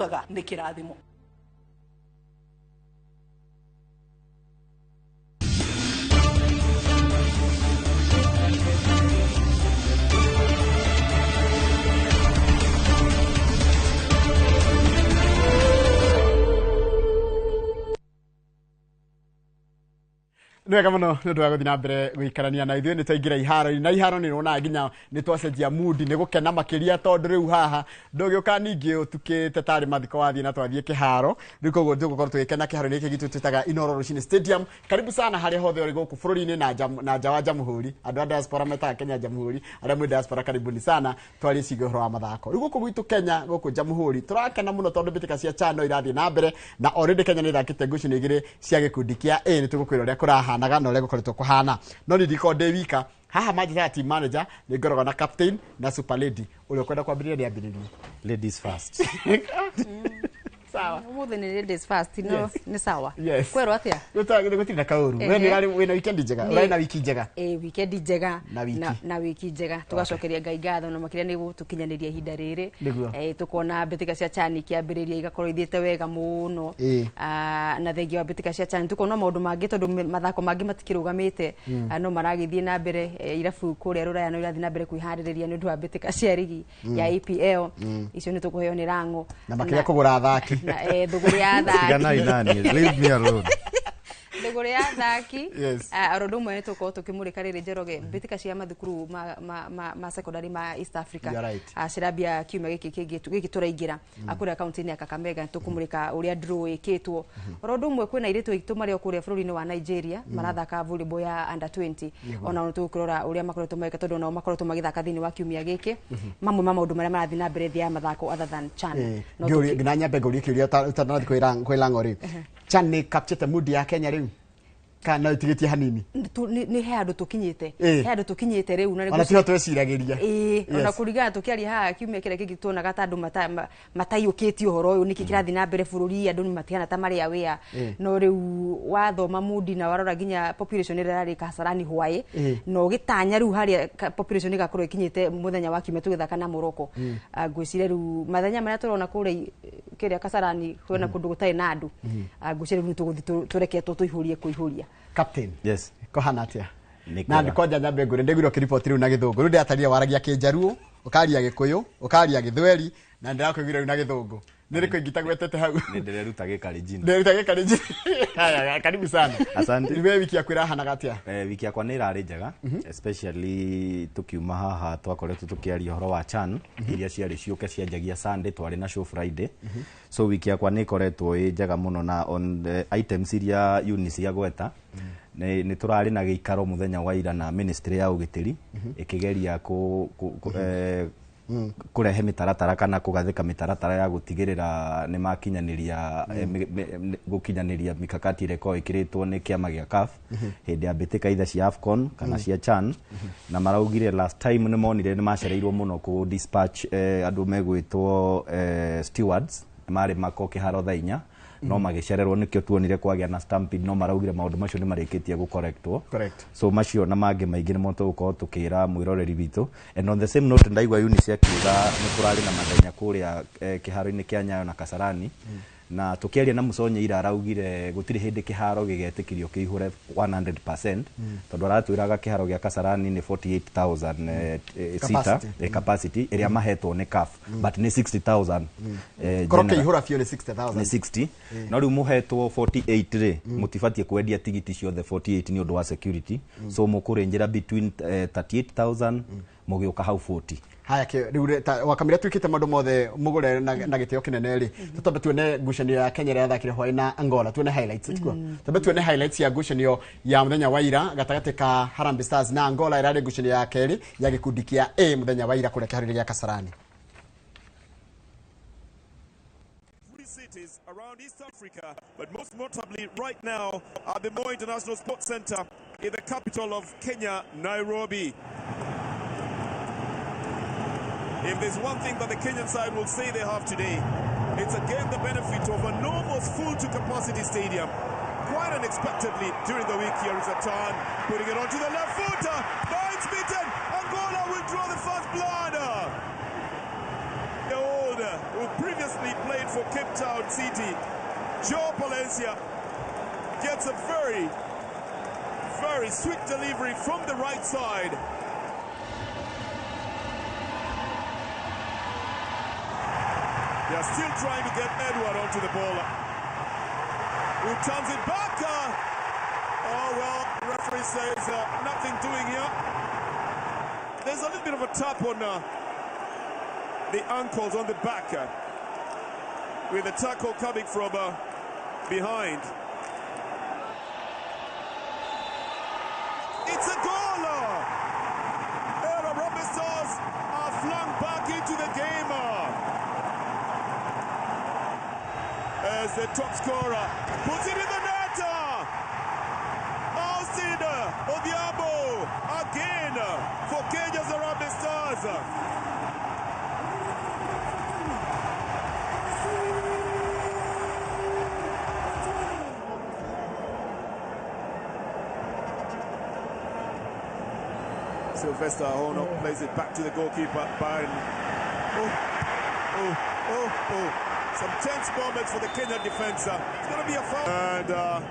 Nĩ kĩrathimo. Nĩ wega mũno nĩ ũndũ wa gũthiĩ na mbere gũikarania na ithuĩ. Nĩ twaingĩra iharo-inĩ, na iharo nĩ ũronaga nginya nĩ twacenjia mood, nĩ gũkena makĩria, tondũ rĩu haha ndũgĩũka ningĩ ũtukĩte tarĩ mathiko wathiĩ na twathiĩ kĩharo rĩu. Koguo tũgũkorwo tũgĩkena kĩharo-inĩ gĩkĩ gitũ twĩtaga Inoro Rũcinĩ Stadium. Karibu sana harĩa hothe ũrĩ gũkũ bũrũri-inĩ na nja wa jamhuri. Andũ a diaspora metaga Kenya jamhuri, arĩa mwĩ diaspora, karibuni sana, twarie ciĩgiĩ ũhoro wa mathako. Rĩu gũkũ gwitũ Kenya, gũkũ jamhuri, tũrakena mũno tondũ mbĩtĩka cia CHAN irathiĩ na mbere, na already Kenya nĩ ĩthakĩte ngucanio igĩrĩ cia gĩkundi kĩa A. Nĩ tũgũkwĩra ũrĩa kũrahanaga na ũrĩa gũkoretwo kũhana, no niĩ ndikorwo ndĩ wika haha. Manjĩtaga team manager, nĩ ngoragwo na captain na super lady. Ũrĩa ũkwenda kwambĩrĩria nĩ ambĩrĩrie. Ladies first. Sawa. Umuthi nĩ ladies first, no? Yes. Nĩ sawa. Yes. Kwerwo atĩa? Gũtirĩ na kaũru. We nĩ ũrarĩ wĩna weekend njega? Ũrarĩ na wiki njega? Ĩ, weekend njega. Na wiki. Na wiki njega, tugacokeria Ngai ngatho na makĩria nĩ gũtũkinyanĩria ihinda rĩrĩ. Nĩguo. Tukona mbĩtĩka cia CHAN ikĩambĩrĩria, igakorwo ithiĩte wega mũno. Ah, na thengia wa mbĩtĩka cia CHAN, tukona maũndũ mangĩ, tondũ mathako mangĩ matikĩrũgamĩte. Ah, no maragĩthiĩ na mbere. Irabu kũrĩa rũraya no irathiĩ na mbere kwĩharĩrĩria nĩ ũndũ wa mbĩtĩka cia rigi ya EPL. Icio nĩ tũkũheo nĩ Rang'o. Na makĩria kũgũra athaki. Na thũgũrĩ ya athaki. Tiganai nani, leave me alone. Thũgũrĩ ya athaki. Yes. Ah, oro ũndũ ũmwe nĩ tũkorwo tũkĩmũrĩka rĩrĩ, Njoroge, mbĩtĩka cia mathukuru ma secondary ma East Africa. You're right. Ah, cirambia kiumia gĩkĩ kĩngĩ gĩkĩ tũraingĩra. Ah, kũrĩa kaunti-inĩ ya Kakamega tũkũmũrĩka ũrĩa draw ĩkĩtwo. Oro ũndũ ũmwe kwĩna airĩtu aitũ marĩ o kũrĩa bũrũri-inĩ wa Nigeria marathaka volleyball ya under 20. Ona nĩ tũgũkĩrora ũrĩa makoretwo magĩka, tondũ onao makoretwo magĩthaka thĩinĩ wa kiumia gĩkĩ. Mamwe ma maũndũ marĩa marathiĩ na mbere thĩ ya mathako other than CHAN. No Ngĩũrie na nyambe ngũrie kĩũria ũtanathiĩ kwĩ Lang'o rĩ, CHAN nĩ capturete mood ya Kenya rĩu kana no ĩtigĩtie hanini? Nĩ he handũ tũkinyĩte. Ĩ. He handũ tũkinyĩte rĩu na Ona tiho tweciragĩria. Ĩĩ, ona kũringana tũkĩaria haha kiumia kĩrĩa kĩngĩ, tuonaga ta andũ mataiyũkĩtie ũhoro ũyũ, nĩkĩ kĩrathiĩ na mbere bũrũri, andũ nĩ matihana ta marĩ aware. No rĩu wathoma mudi na warora nginya population ĩrĩa ĩrarĩ Kasarani hwaĩ, na ũgĩtanya rĩu harĩa population ĩgakorwo ĩkinyĩte mũthenya wa kiumia tũgĩthaka na Morocco. Ah, ngwĩciria rĩu mathenya marĩa tũrona kũrĩa kĩrĩa Kasarani kwĩna kũndũ gũtarĩ na andũ. Ah, ngwĩciria rĩu nĩ tũgũthiĩ tũreketwo tũihũrie kũihũria. Captain. Yes. Kũhana atĩa? Nĩ Na kwega. kwanja nyambe ngũre, ndĩguire ũkĩriboti rĩu na gĩthũngũ. Rĩu ndĩratarire waragia kĩnjaruo, ũkaria gĩkũyũ, ũkaria gĩthweri, na ndĩrakũiguire rĩu na gĩthũngũ. Nĩ rĩkũ ingĩtagwetete hau? Nĩ ndĩreruta gĩkalenjin. Ndĩreruta gĩkalenjin. Haya, karibu sana. Asante. We wiki yaku ĩrahanaga atĩa? Wiki yakwa nĩ ĩrarĩ njega, especially tukiuma haha twakoretwo tũkĩaria ũhoro wa CHAN iria ciarĩ ciũke cianjagia Sunday, twarĩ na show Friday. So wiki yakwa nĩ ĩkoretwo ĩ njega mũno, na on the items iria Eunice agweta, nĩ tũrarĩ na gĩikaro mũthenya wa ira na ministry ya ũgitĩri ĩkĩgeria kũrehe mĩtaratara kana kũgathĩka mĩtaratara ya gũtigĩrĩra nĩ makinyanĩria gũkinyanĩria mikakati ĩrĩa ĩkoragwo ĩkĩrĩtwo nĩ kĩama gĩa CAF hĩndĩ ya mbĩtĩka either cia AFCON kana cia CHAN. Na maraugire last time nĩ monire nĩ macereirwo mũno kũ dispatch andũ megwĩtwo stewards marĩ mako kĩharo thaa 4, no magĩcererwo, nĩkĩo tuonire kwagĩa na stampede. No maraugire maũndũ macio nĩ marĩkĩtie gũcorrectwo. Correct. So macio na mangĩ maingĩ nĩmo tũgũkorwo tũkĩra mwĩroreri witũ. And on the same note, ndaigua Eunice akiuga nĩ kũrarĩ na mathenya kũrĩa kĩharo-inĩ kĩa Nyayo na Kasarani, na tũkĩaria na Mũconye ira araugire gũtirĩ hĩndĩ kĩharo gĩgetĩkĩrio kĩihũre 100%, tondũ aratwĩraga kĩharo gĩa Kasarani nĩ 48,000 seater. Capacity. Capacity ĩrĩa mahetwo nĩ CAF, but nĩ 60,000 Korwo general. kĩihũra biũ nĩ 60,000. Nĩ 60, no rĩu mũhetwo 48 rĩ, mũtibatiĩ kwendia tigiti ciothe 48 nĩ ũndũ wa security, so mũkũrĩnjĩra between 38,000 mũgĩũka hau 40. Haya, rĩu rĩ, wakamĩra tuĩkĩte maũndũ mothe mũgũre na gĩtĩo kĩnene rĩ, tũtambe tuone ngucanio ya Kenya ĩrĩa yathakire hwaĩ na Angola, tuone highlights, tikuo? Tambe tuone highlights ya ngucanio ya mũthenya wa ira gatagatĩ ka Harambee Stars na Angola. Ĩrarĩ ngucanio ya kerĩ ya gĩkundi kĩa A mũthenya wa ira kũrĩa kĩharo-inĩ gĩa Kasarani. Three cities around East Africa, but most notably right now at the Moi International Sports Center in the capital of Kenya, Nairobi. If there's one thing that the Kenyan side will say they have today, it's again the benefit of an almost full to capacity stadium. Quite unexpectedly during the week, here is a turn, putting it onto the left foot. Bites beaten. Angola will draw the first blood. The old Midfielder who previously played for Cape Town City, Joe Palencia, gets a very, very sweet delivery from the right side. They are still trying to get Edward onto the ball, who turns it back. Oh, well, the referee says nothing doing here. There's a little bit of a tap on the ankles on the back, with the tackle coming from behind. It's a goal! Harambee Stars are flung back into the game as the top scorer puts it in the net. Austin Odhiambo again for Kenya's Harambee Stars. Sylvester Ahono plays it back to the goalkeeper, Byron. Oh, oh, oh, oh. Some tense moments for the Kenyan defense. It's going to be a foul. And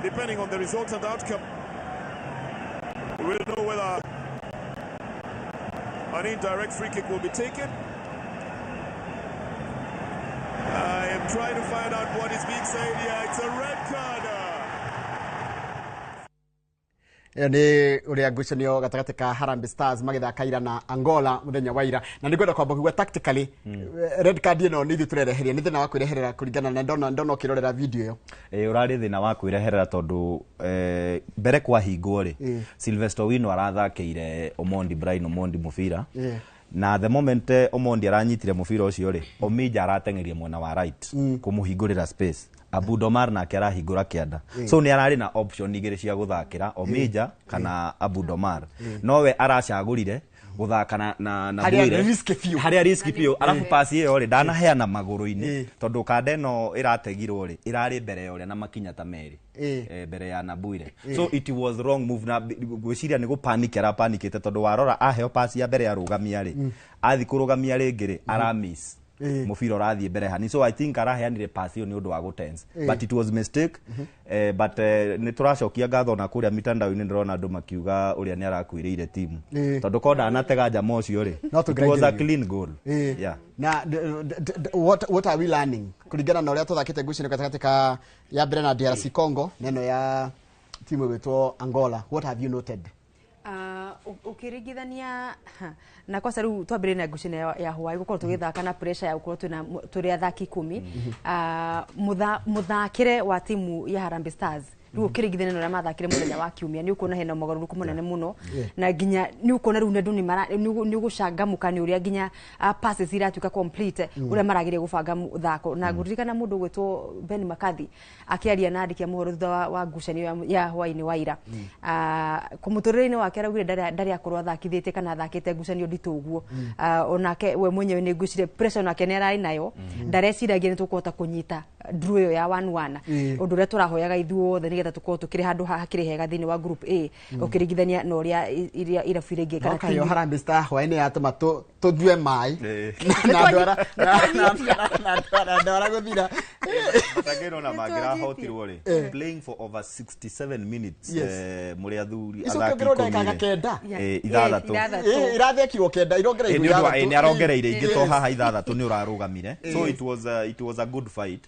depending on the resultant outcome, we'll know whether an indirect free kick will be taken. I am trying to find out what is being said here. It's a red card. Ĩyo nĩ ũrĩa ngucanio gatagatĩ ka Harambee Stars magĩthaka ira na Angola mũthenya wa ira, na nĩngwenda kwamba kuuga tactically red card ĩno nĩ ithuĩ tũrereheria, nĩ thĩna wa kwĩreherera kũringana na ndona ũkĩrorera video ĩyo. Ũrarĩ thĩna wa kwĩreherera tondũ mbere kwahingwo rĩ, Sylvester Owino arathakĩire Omondi, Brian Omondi mũbira, na the moment Omondi aranyitire mũbira ũcio rĩ, Omija arateng'eria mwena wa right kũmũhingũrĩra space. Abu Domar nake arahingũra kĩanda, so nĩ ararĩ na option igĩrĩ cia gũthakĩra, Omija kana Abu Domar, nowe aracagũrire gũthaka na Harĩa Bwire. Risk biũ. Harĩa risk biũ. Arabu pasi ĩyo rĩ, ndanaheana magũrũ-inĩ, tondũ kanda ĩno ĩrategirwo rĩ, ĩrarĩ mbere ya ũrĩa na makinya ta merĩ mbere ya Nabwire, so it was wrong move, na ngwĩciria nĩ gũpanic arapanikĩte, tondũ warora aheo pasi ya mbere arũgamia rĩ, athi kũrũgamia rĩngĩ rĩ, aramiss mũbira, ũrathiĩ mbere hani. So I think araheanire pass ĩyo nĩ ũndũ wa gũtense, but it was mistake. But nĩ tũracokia ngatho na kũrĩa mitandao-inĩ ndĩrona andũ makiuga ũrĩa nĩ arakuĩrĩire timu, tondũ ko ndanatega njama ũcio rĩ, No it was a tũngĩraingĩrio. Clean goal. Yeah. Na what are we learning kũringana na ũrĩa tũthakĩte ngucanio gatagatĩ ka ya mbere na DRC Congo na ĩno ya timu ĩgwĩtwo Angola? What have you noted? Ũkĩringithania na kwanza rĩu twambĩrĩrie na ngucanio ya Hawaii, gũkorwo tũgĩthaka na pressure ya gũkorwo tũrĩ athaki 10, mũthakĩre wa timu ya Harambee Stars rĩu ũkĩringithania na ũrĩa mathakire mũthenya wa kiumia, nĩ ũkuona hena mogarũrũku mũnene mũno, na nginya nĩ ũkuona rĩu andũ nĩ ũgũcangamũka nĩ ũrĩa nginya passes iratuĩka complete, ũrĩa marageria gũbanga mũthako. Na ngũririkana mũndũ ũgwĩtwo Ben McCarthy akĩaria na andĩki a mohoro thutha wa ngucanio ya hwaĩ-inĩ wa ira, mũtũrĩre-inĩ wake araugire ndarĩ akorwo athakithĩtie kana athakĩte ngucanio nditũ ũguo. Onake we mwenyewe nĩ ngwĩciria pressure onake nĩ ararĩ nayo, ndareciragia nĩ tũkũhota kũnyita draw ĩyo ya 1-1, ũndũ ũrĩa tũrahoyaga ithuothe nĩgetha tũkorwo tũkĩrĩ handũ hakĩrĩ hega thĩinĩ wa group A ũkĩringithania na ũrĩa iria irabu iria ingĩ no kana kayo timu. Harambee Star hwaĩ-inĩ yatũma tũthue maĩ na ndwara gũthira. Matangĩrwo na mangĩrahotirwo rĩ, playing for over 67 minutes, mũrĩ athuri Icoke athaki ongerwo ndagĩka 10 rĩ. 9. 6. 6. Irathekirwo 9, irongereirwo Nĩ ũndũ wa- 6. Nĩ arongereire ingĩ to haha 6 nĩ ũrarũgamire, so it was a good fight,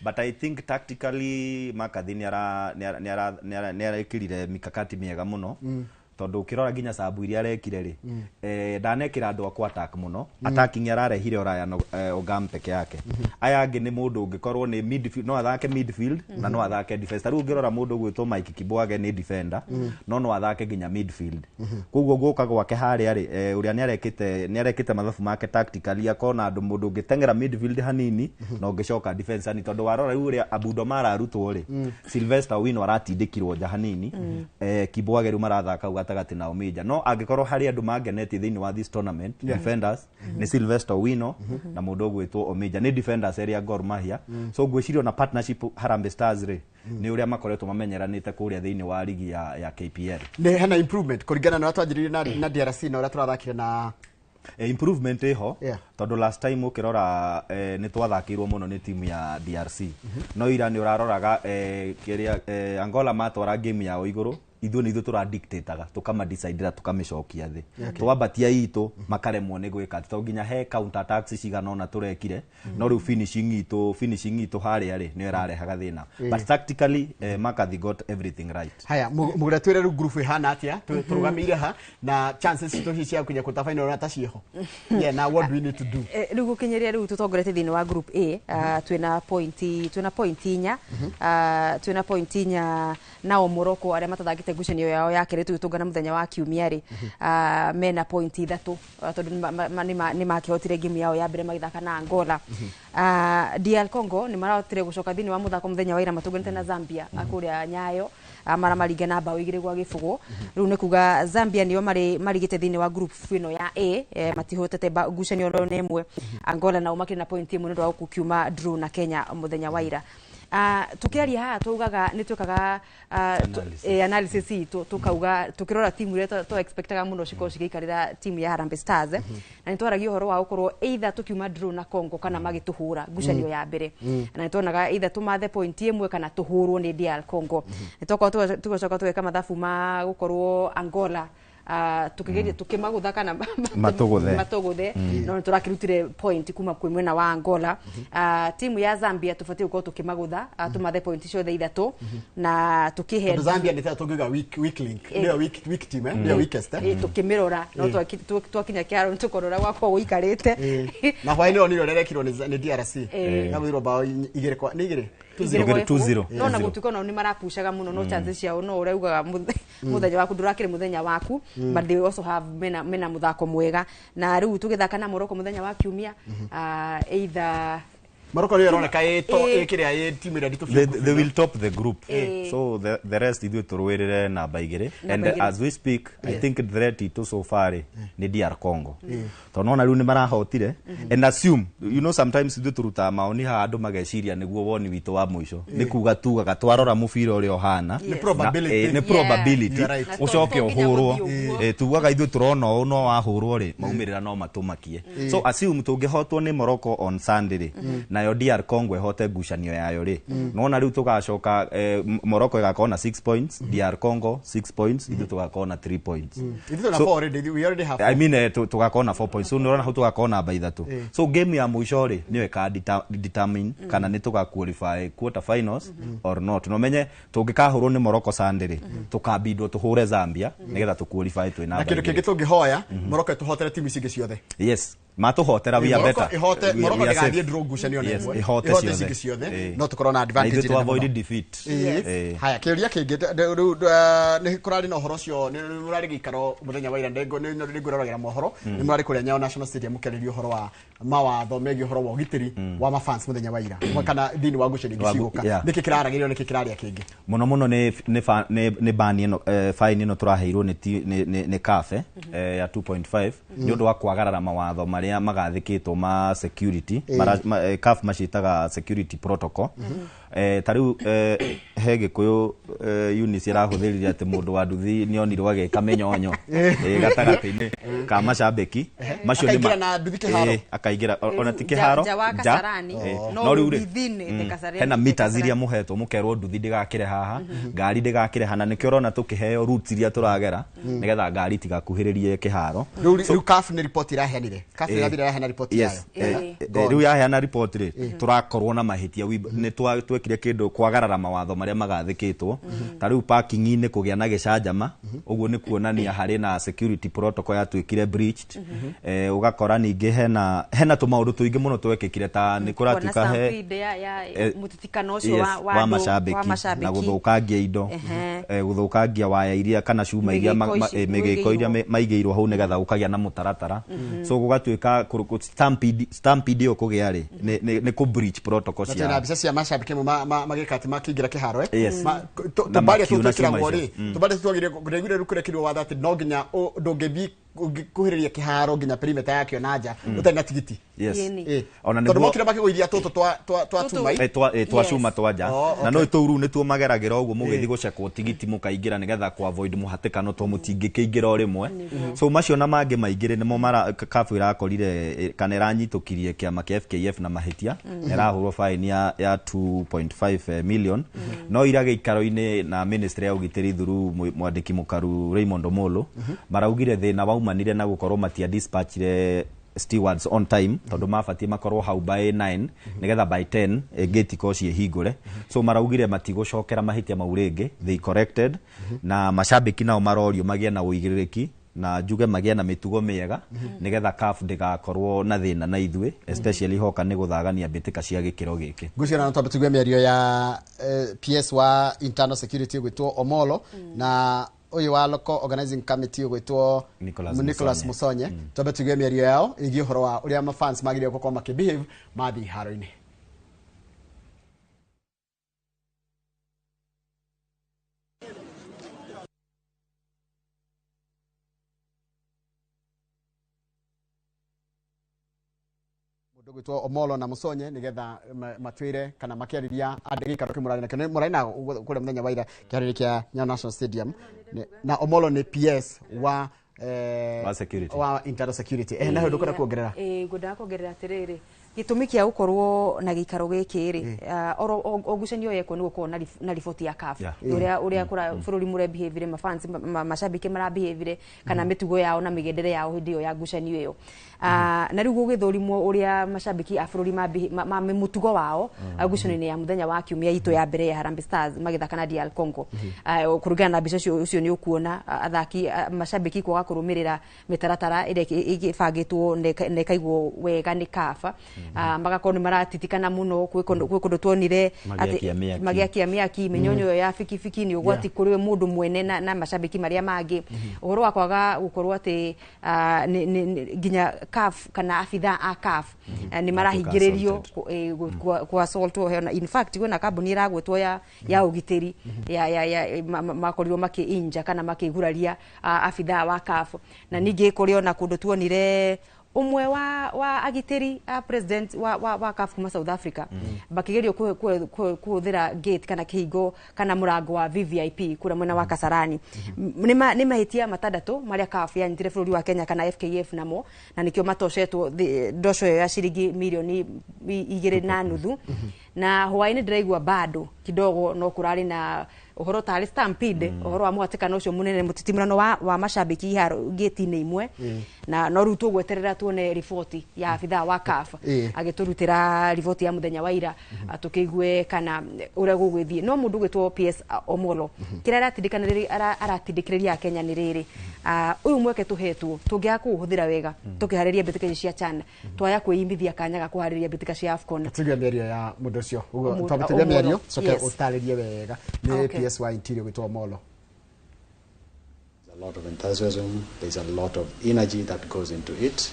but I think tactically McCarthy nĩ arekĩrire mikakati mĩega mũno, tondũ ũkĩrora nginya sabu iria arekire rĩ, ndanekĩra andũ a ku attack mũno. Attacking ararehire Orion Ogam peke yake, aya angĩ nĩ mũndũ ũngĩkorwo nĩ midfield, no athake midfield na no athake defense. Ta rĩu ũngĩrora mũndũ ũgwĩtwo Mike Kibwage nĩ defender, no athake nginya midfield, koguo gũka gwake harĩa rĩ, ũrĩa nĩ arekĩte mathabu make tactically, akona andũ mũndũ ũngĩteng'era midfield hanini na ũngĩcoka defense hanini, tondũ warora rĩu ũrĩa Abudo ararutwo rĩ, Sylvester Owino aratindĩkirwo nja hanini, Kibwage rĩu marathaka hau gatagatĩ na Omija. No angĩkorwo harĩ andũ mangenetie thĩinĩ wa this tournament, defenders nĩ Sylvester Owino na mũndũ ũgwĩtwo Omija, nĩ defenders erĩa Gor Mahia. So ngwĩciria ona partnership Harambee Stars rĩ, nĩ ũrĩa makoretwo mamenyeranĩte kũrĩa thĩinĩ wa ligi ya KPL. Nĩ hena improvement kũringana na ũrĩa twanjĩrĩirie na DRC na ũrĩa tũrathakire na Improvement ĩho. Yeah. Tondũ last time ũkĩrora, nĩ twathakĩirwo mũno nĩ timu ya DRC, no ira nĩ ũraroraga, kĩrĩa Angola matwara game yao igũrũ, ithuĩ nĩ ithuĩ tũradictataga, tũkamadecidera, tũkamĩcokia thĩ, twambatia itũ makaremwo nĩ gwĩka atĩ, tondũ nginya he counter attacks cigana ũna tũrekire, no rĩu finishing itũ harĩa rĩ nĩyo ĩrarehaga thĩna, but tactically, McCarthy got everything right. Haya, mugura, twire rĩu group ĩhana atĩa, tũrũgamĩire ha, na chances citũ hihi cia gũkinya quarter final ona ta ciĩho? Yeah, na what do we need to do? Rĩu gũkinyĩria rĩu tũtongoretie thĩinĩ wa group A, twĩna point inya, twĩna point inya. Nao Morocco arĩa matathakĩte ngucanio yao ya kerĩ tũgĩtũngana mũthenya wa kiumia rĩ, mena point ithatũ, tondũ nĩ makĩhotire game yao ya mbere magĩthaka na Angola. DR Congo nĩ marahotire gũcoka thĩinĩ wa mũthako mũthenya wa ira matũnganĩte na Zambia kũrĩa Nyayo, maramaringa na bao 2-0. Rĩu nĩ kuga Zambia nĩo marĩ marigĩte thĩinĩ wa group ĩno ya A, matihotete ngucanio oro na ĩmwe. Angola nao makĩrĩ na point ĩmwe nĩ ũndũ wa gũkiuma draw na Kenya mũthenya wa ira. Tukiaria haha tugaga nĩ twĩkaga Analysis. Analysis itũ, tukauga tukirora timu iria to expectaga mũno cikorwo cigĩikarĩra timu ya Harambee Stars, na nĩ twaragia ũhoro wa gũkorwo either tukiuma draw na Congo kana magĩtũhũra ngucanio ya mbere, na nĩ tuonaga either tũmathe point ĩmwe kana tũhũrwo nĩ DR Congo. Nĩ twakorwo tũgacoka tũgeka mathabu ma gũkorwo Angola, tukigeria tukimagutha kana Matũgũthe. Matũgũthe, no nĩ tũrakĩrutire point kuma kwĩ mwena wa Angola. Timu ya Zambia tũbatiĩ gũkorwo tũkĩmagũtha, tũmathe point ciothe ithatũ na tũkĩhe Tondũ Zambia nĩ ta tũngiuga weak link, nĩyo weak team, nĩyo weakest. Tũkĩmĩrora no twakinya kĩharo nĩ tũkorora gwakorwo gũikarĩte. Na hwaĩ-inĩ ĩyo nĩrĩo rĩrekirwo nĩ DRC, yagũthirwo bao igĩrĩ kwa nĩ igĩrĩ. Igĩrĩ Igĩrĩ, kwa 2-0. ĩmwe. No na gũtuĩka onao nĩ marapushaga mũno, no chances ciao no ũraugaga mũthenya waku ndũrakĩrĩ mũthenya waku, but they also have mena mũthako mwega, na rĩu tũgĩthaka na Morocco mũthenya wa kiumia, either Morocco nĩyo ĩroneka ĩ kĩrĩa ĩ timu ĩrĩa nditũ biũ. They will top the group, so the rest ithuĩ tũrũĩrĩre namba igĩrĩ. And Namba igĩrĩ. as we speak, I think threat itũ so far rĩ, nĩ DR Congo, tondũ nona rĩu nĩ marahotire. And assume, sometimes ithuĩ tũrutaga maoni haha, andũ mageciria nĩguo woni witũ wa mũico. Nĩ kuga tugaga twarora mũbira ũrĩa ũhana. Nĩ probability. Nĩ probability. You are right. Na Ũcoke to nginya ũhũrwo. gũthiĩ ũguo. Tugaga ithuĩ tũrona ũũ, no wahũrwo rĩ, maumĩrĩra no matũmakie. So assume tũngĩhotwo nĩ Morocco on Sunday rĩ, nayo DR Congo ĩhote ngucanio yayo rĩ, nona rĩu tũgacoka, Morocco ĩgakorwo na 6 points, DR Congo 6 points, ithuĩ tũgakorwo na 3 points. Ithuĩ twĩna four already, we already have. I mean, tũgakorwo na 4 points, so nĩũrona hau tũgakorwo namba ithatũ. So game ya mũico rĩ, nĩyo ĩka determine kana nĩ tũga qualify quarter finals or not. No menye tũngĩkahũrwo nĩ Morocco Sunday rĩ, tũkambindwo tũhũre Zambia nĩgetha tũ qualify twĩ Na namba kĩndũ kĩngĩ igĩrĩ. tũngĩhoya, Morocco ĩtũhotere timu ici ingĩ ciothe. Yes, matũhotera we are Morocco better. ihote Morocco We are safe. ndĩgathiĩ draw ngucanio na Yes, ĩmwe. ihote Ihote ciothe. ici ingĩ ciothe, no tũkorwo na Na advantage ithuĩ tu nene avoid mũno. defeat. Haya, kĩũria kĩngĩ, rĩu nĩ kũrarĩ na ũhoro ũcio, nĩ mũrarĩ gĩikaro mũthenya wa ira, nĩngwĩroragĩra mohoro, nĩ mũrarĩ kũrĩa Nyayo National Stadium mũkĩarĩria ũhoro wa mawatho megiĩ ũhoro wa ũgitĩri wa mafans mũthenya wa ira kana thĩinĩ wa ngucanio ingĩ cigũka. Nĩkĩ kĩraragĩrio, nĩkĩ kĩrarĩa kĩngĩ? Mũno mũno nĩ ban ĩno, fine ĩno tũraheirwo nĩ ti- nĩ nĩ nĩ CAF, ya 2.5 nĩ ũndũ wa kwagarara mawatho marĩa magathĩkĩtwo ma security. CAF maciĩtaga security protocol. Ta rĩu, he gĩkũyũ, Eunice ĩrahũthĩrire atĩ mũndũ wa nduthi nĩonirwo agĩka mĩnyonyo gatagatĩ-inĩ ka macambĩki macio. Akaingĩra na nduthi kĩharo? Akaingĩra ona ti Nja- kĩharo. nja wa Nja. Kasarani, no No rĩu rĩ, within the Kasarani- hena the meters Kasarani. iria mũhetwo, mũkerwo nduthi ndĩgakĩre haha, ngari ndĩgakĩre haha, na nĩkĩo ũrona tũkĩheo routes iria tũragera nĩgetha ngari itigakuhĩrĩrie kĩharo. Rĩu CAF nĩ report iraheanire, CAF ĩrathire iraheana report Yes. yayo. Go on. Rĩu yaheana report rĩ, tũrakorwo na mahĩtia. Nĩ twekire kĩndũ kwagarara mawatho marĩa magathĩkĩtwo, ta rĩu parking-inĩ kũgĩa na gĩcanjama ũguo nĩ kuonania harĩ na security protocol yatuĩkire breached. Ũgakora ningĩ hena tũmaũndũ tũingĩ mũno twekĩkire, ta nĩ Kuona kũratuĩka he stampede ya mũtitikano ũcio yes, wa wa andũ- wa macambĩki na macambĩki. gũthũkangia indo, gũthũkangia waya iria kana cuma iria Mĩgĩko ici mĩgĩko iria ĩigĩirwo. maigĩirwo hau nĩgetha gũkagĩa na mũtaratara. So gũgatuĩka stampede ĩyo kũgĩa rĩ, nĩ kũ breach protocol Na twĩna cia mbica cia macambĩki amwe magĩka atĩ makĩingĩra kĩharo. Yes. Na Tũmbaria tũu makiuna twĩkĩragwo cuma rĩ, icio. tũmbaria tũu twagĩrĩire ndaiguire rĩu kũrekirwo watho atĩ no nginya ndũngĩthiĩ kuhĩrĩria kĩharo nginya perimeter yakĩo na nja ũtarĩ na tigiti. Yes. Ĩni. Ona Tondũ nĩguo- mokire makĩgũithia tũtũ twa Tũtũ. tuma. Twa Yes. cuma twa nja. Oh, Na okay. no tũu rĩu nĩtuo mageragĩra ũguo mũgĩthiĩ gũcekwo tigiti mũkaingĩra nĩgetha kũ avoid mũhatĩkano to mũtingĩkĩingĩra o rĩmwe. So macio na mangĩ maingĩ nĩmo mara CAF ĩrakorire kana ĩranyitũkirie kĩama kĩa FKF na mahĩtia, na ĩrahũrwo fine ya 2.5 million. No ira gĩikaro-inĩ na ministry ya ũgitĩri through mwandĩki mũkaru Raymond Omolo, maraugire thĩna waumanire na gũkorwo matia dispatchire stewards on time, tondu mabatie makorwo hau by 9 nigetha by 10 gate ikorwo ciĩhingũre. So maraugire matigũcokera mahĩtia mau rĩngĩ, they corrected. Na macambĩki nao marorio magĩe na ũigĩrĩrĩki na njuge magĩe na mĩtugo mĩega nĩgetha CAF ndĩgakorwo na thĩna na ithuĩ, especially hoka nĩ gũthagania mbĩtĩka cia gĩkĩro gĩkĩ. Ngwĩciria no twambe tũigue mĩario ya PS wa internal security gwĩtwo Omolo na ũyũ wa local organizing committee gwĩtwo Nicholas Nicholas Musonye. Musonye. Twambe tũigue mĩario yao ĩgiĩ ũhoro wa ũrĩa mafans magĩrĩirwo gũkorwo makĩbehave mathiĩ iharo-inĩ. Mũndũ gwĩtwo Omolo na Musonye nĩgetha matwĩre kana makĩarĩria andũ gĩikaro kĩu mũrarĩ nakĩo. Nĩ mũrarĩ na kũrĩa mũthenya wa ira kĩharĩrĩ kĩa Nyayo National Stadium. Na Omolo nĩ PS wa Wa security. wa internal security. Nawe ndũkwenda kuongerera? Ngwendaga kuongerera atĩrĩrĩ, gĩtũmi kĩa gũkorwo na gĩikaro gĩkĩ rĩ, oro o ngucanio yekwo nĩ gũkorwo na riboti ya CAF, ũrĩa kũra bũrũri mũrebehavire, mafans macambĩki marabehavire kana mĩtugo yao na mĩgendere yao hĩndĩ ĩyo ya ngucanio ĩyo. Na rĩu gũgĩthũrimwo ũrĩa macambĩki a bũrũri ma mũtugo wao ngucanio-inĩ ya mũthenya wa kiumia itũ ya mbere ya Harambee Stars magĩthaka na DR Congo. Kũringana na mbica ũcio nĩ ũkuona athaki macambĩki kwaga kũrũmĩrĩra mĩtaratara ĩrĩa ĩbangĩtwo na ĩkaigwo wega nĩ CAF. Magakorwo nĩ maratitikana mũno, gwĩ kũndũ tuonire Magĩakia mĩaki. Magĩakia mĩaki, mĩnyonyo ĩyo ya bikibiki nĩ ũgwati kũrĩ mũndũ mwene na macambĩki marĩa mangĩ. Ũhoro wa kwaga gũkorwo atĩ nginya CAF kana abithaa a CAF nĩ marahingĩrĩrio kũ assault hena. In fact, kwĩna kambuni ĩragwetwo ya ũgitĩri ya makorirwo makĩinja kana makĩguraria abithaa wa CAF. Na ningĩ kũrĩ ona kũndũ tuonire ũmwe wa agitĩri a president wa CAF kuma South Africa makĩgerio kũhũthĩra gate kana kĩhingo kana mũrango wa VVIP kũrĩa mwena wa Kasarani. Nĩ mahĩtia matandatũ marĩa CAF yanyitire bũrũri wa Kenya kana FKF namo, na nĩkĩo matocetwo ndoco ĩyo ya ciringi mirioni 2.5. Na hwaĩ-inĩ ndĩraigua bado kidogo no kũrarĩ na ũhoro tarĩ stampede, ũhoro wa mũhatĩkano ũcio mũnene, mũtitimũrano wa macambĩki iharo gate-inĩ imwe. Na no rĩu tũgweterera tuone riboti ya abithaa wa CAF agĩtũrutĩra riboti ya mũthenya wa ira, tũkĩigue kana ũrĩa gũgũthiĩ. No mũndũ ũgwĩtwo PS Omolo kĩrĩa aratindĩkĩrĩria Akenya nĩ rĩrĩ, ũyũ mweke tũhetwo tũngĩaga kũũhũthĩra wega tũkĩharĩria mbĩtĩka ici cia CHAN, twaya kwĩimithia kanya ga kũharĩria mbĩtĩka cia AFCON. Tũigue mĩario ya mũndũ ũcio ũguo, twambe tũigue mĩario coke ũtarĩrie wega. Nĩ PS wa interior gwĩtwo Omolo. There's a lot of enthusiasm, there's a lot of energy that goes into it.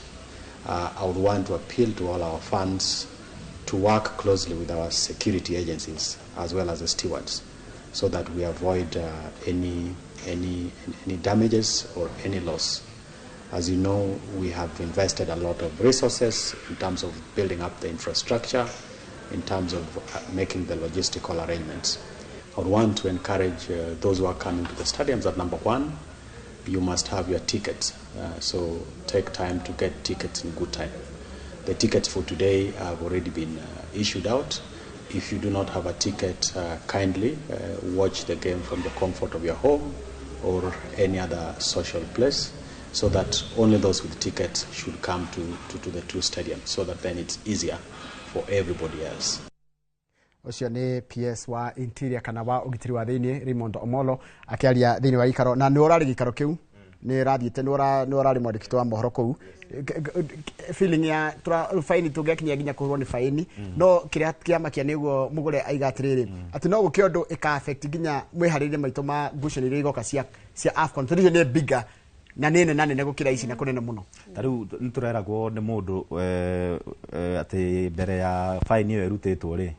I would want to appeal to all our fans to work closely with our security agencies as well as the stewards, so that we avoid any damages or any loss. As you know, we have invested a lot of resources in terms of building up the infrastructure, in terms of making the logistical arrangements. I would want to encourage those who are coming to the stadiums that, number one, you must have your tickets. So take time to get tickets in good time. The tickets for today have already been issued out. If you do not have a ticket, kindly watch the game from the comfort of your home or any other social place, so that only those with tickets should come to the two stadiums, so that then it's easier for everybody else. Ũcio nĩ PS wa interior kana wa ũgitĩri wa thĩinĩ Raymond Omolo akĩaria thĩinĩ wa gĩikaro. Na nĩ ũrarĩ gĩikaro kĩu, nĩ ũrathiĩte, nĩ ũrarĩ mwandĩki wa mohoro kũu. Feeling ya faini tũngĩakinyia nginya kũhũrwo nĩ faini, no kĩrĩa kĩamakia nĩguo mũgũre aiga atĩrĩrĩ atĩ no gũkĩ ũndũ ĩka affect nginya mwĩharĩrie maitũ ma ngucanio iria igoka cia AFCON, tondũ icio nĩ bigger na nĩ nene nene gũkĩra ici na kũnene mũno. Ta rĩu nĩ tũreragwo nĩ mũndũ atĩ mbere ya faini ĩyo ĩrutĩtwo rĩ,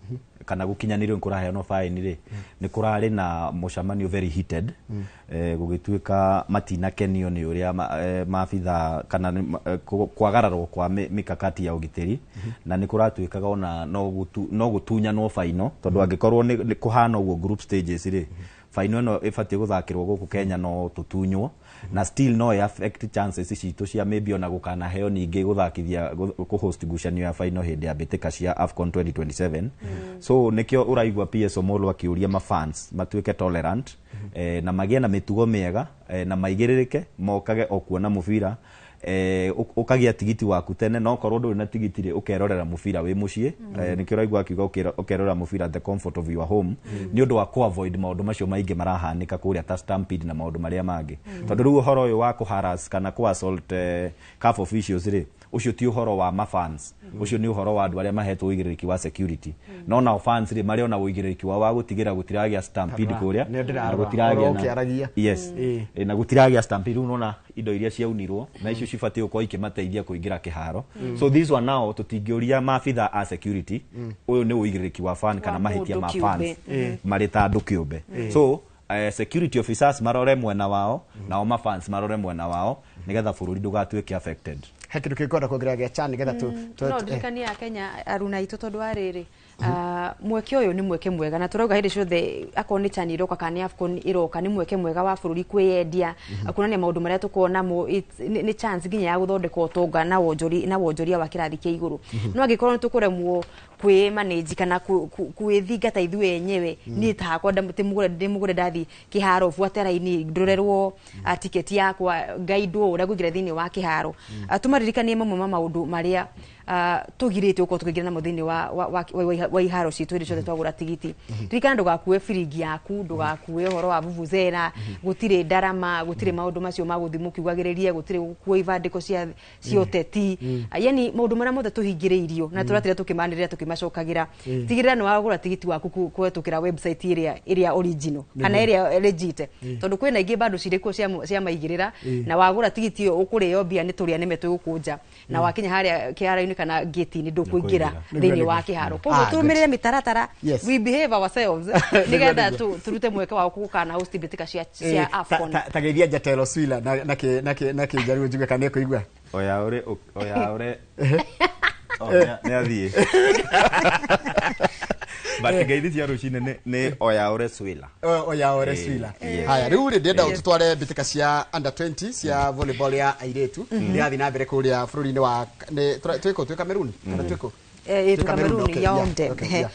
Kana gũkinyanĩrio nĩ kũraheanwo fine rĩ, nĩ kũrarĩ na mũcemanio very heated, gũgĩtuĩka matinakenio nĩ ũrĩa maabitha kana kwagararwo kwa mikakati ya ũgitĩri, na nĩ kũratuĩkaga ona no gũtunyanwo faino, tondũ angĩkorwo nĩ kũhana ũguo group stages rĩ, faino ĩno ĩbatiĩ gũthakĩrwo gũkũ Kenya no tũtunywo, na still no ĩ affect chances citũ cia maybe ona gũkanaheo ningĩ gũthakithia kũ-host ngucanio ya faino hĩndĩ ya mbĩtĩka cia AFCON 2027. So nĩkĩo ũraigua PS Omollo akĩũria mafans matuĩke tolerant, na magĩe na mĩtugo mĩega, na maigĩrĩrĩke mokage o kuona mũbira, ũkagĩa tigiti waku tene, no korwo ndũrĩ na tigiti rĩ, ũkerorera mũbira wĩ mũciĩ. Nĩkĩo ũraigua akiuga ũkerorera mũbira the comfort of your home, nĩ ũndũ wa kũ-avoid maũndũ macio maingĩ marahanĩka kũrĩa ta stampede na maũndũ marĩa mangĩ, tondũ rĩu ũhoro ũyũ wa kũ-harass kana kũ-assault CAF officials rĩ, ũcio ti ũhoro wa mafans, ũcio nĩ ũhoro wa andũ arĩa mahetwo ũigĩrĩrĩki wa security. No nao fans rĩ, marĩ ona ũigĩrĩrĩki wao wa gũtigĩra gũtiragĩa stampede kũrĩa Nĩ ndĩrarora, na gũtiragĩa ũhoro ũkĩaragia. Yes. Na gũtiragĩa stampede. Rĩu nona indo iria ciaunirwo na icio cibatiĩ gũkorwo ikĩmateithia kũingĩra kĩharo. So this one now tũtingĩũria maabitha a security, ũyũ nĩ ũigĩrĩrĩki wa fan kana Wa mahĩtia mũndũ ma kĩũmbe. fans marĩ ta andũ kĩũmbe. So security officers marore mwena wao, nao mafans marore mwena wao, nĩgetha bũrũri ndũgatuĩke affected. He kĩndũ kĩngĩkwenda kuongerera gĩa CHAN nĩgetha tu No ndirikanie a Kenya aruna aitũ, tondũ wa rĩrĩ, mweke ũyũ nĩ mweke mwega, na tũrauga hĩndĩ ciothe akorwo nĩ CHAN ĩroka kana nĩ AFCON ĩroka, nĩ mweke mwega wa bũrũri kwĩyendia, kuonania maũndũ marĩa tũkoragwo namo. Nĩ chance nginya ya gũthondeka ũtonga na wonjori na wonjoria wa kĩrathi kĩa igũrũ. No angĩkorwo nĩ tũkũremwo kwĩ manage kana kwĩthingata ithuĩ enyewe, niĩ ta hakwa ndĩmũgũre ndathi kĩharo, buate raini, ndorerwo tiketi yakwa, ngaindwo ũrĩa ngũingĩra thĩinĩ wa kĩharo. Tũmaririkanie mamwe ma maũndũ marĩa tũgirĩtio gũkorwo tũkĩingĩra namo thĩinĩ wa iharo citũ hĩndĩ ciothe twagũra tigiti. Ririkana ndũgakue biringi yaku, ndũgakue ũhoro wa vuvuzela, gũtirĩ ndarama, gũtirĩ maũndũ macio ma gũthiĩ mũkiugagĩrĩria, gũtirĩ gũkua ibandĩko cia ũteti. Yani maũndũ marĩa mothe tũhingĩrĩirio na tũratira tũkĩmanĩrĩra tũkĩmacokagĩra. Tigĩrĩra nĩ wagũra tigiti waku kũhetũkĩra website ĩrĩa original kana ĩrĩa legit, tondũ kwĩna ingĩ bado cirĩ kuo cia maigĩrĩra, na wagũra tigiti ĩyo ũkũrĩo mbia nĩ tũrĩa nĩme twĩgũkũnja, na wakinya harĩa kĩharo-inĩ kana gate-inĩ ndũkũingĩra thĩinĩ wa kĩharo. Koguo tũrũmĩrĩre mĩtaratara, we behave ourselves, nĩgetha tũrute mweke wa gũkana host mbĩtĩka cia AFCON. Ta geithia Jatelo Swila na kĩnjaruo njigue kana nĩekũigua. Oya ure, oya ure. Oh, nĩ athiĩ, but ngeithi cia rũcinĩ nĩ oya ure Swila. Oya ore Swila. Haya, rĩu rĩ, ndĩrenda ũtũtware mbĩtĩka cia under 20 cia volleyball ya airĩtu ĩrathiĩ na mbere kũrĩa bũrũri-inĩ wa twĩkũ, twĩ Cameroon kana twĩkũ? Twĩ Cameroon, Cameroon, okay, yeah, Yaounde. okay, yeah.